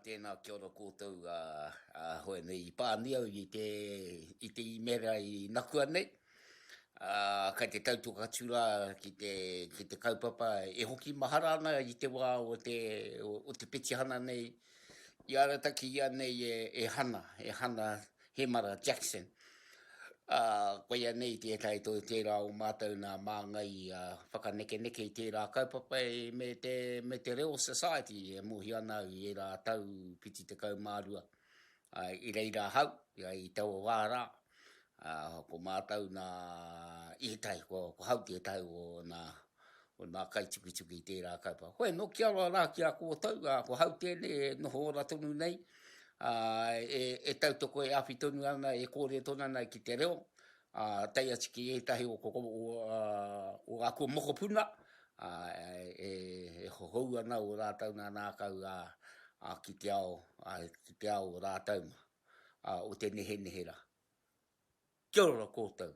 tēnā, kia ora koutou, ā, ā, hoi nei i pānui au i te, i te īmēra i nakua nei, ā, kai te tautoko atu rā ki te, ki te kaupapa e hoki mahara ana i te wā o te, o, o te petihana nei, i arataki ia nei e, e Hana, e Hana Hemara Jackson. Ā, koia nei tētahi tō tērā o mātou nā māngai ā, whakanekeneke i tērā kaupapa e, me te, me te Reo Society e mōhio ana au i ērā tau 72. Ā, i reira ahau, ia, i taua wā rā, ā, ko mātou nā ētahi, ko, ko hau tētahi o nā, o nā kaitukutuku i tērā kaupapa. Hoi anō, kia roa rā ki a koutou, ā, ko hau tēnei e noho ora tonu nei, ā, e, e tautoko, e awhi tonu ana, e kōrero tonu ana ki te reo, ā, tae atu ki ētahi o, o, o, o aku mokopuna, ā, e, e hohou ana o rātou nā nākau, ā, ā, ki te ao, ā, ki te ao o rātou mā, ā, o te nehenehe rā. Kia ora koutou.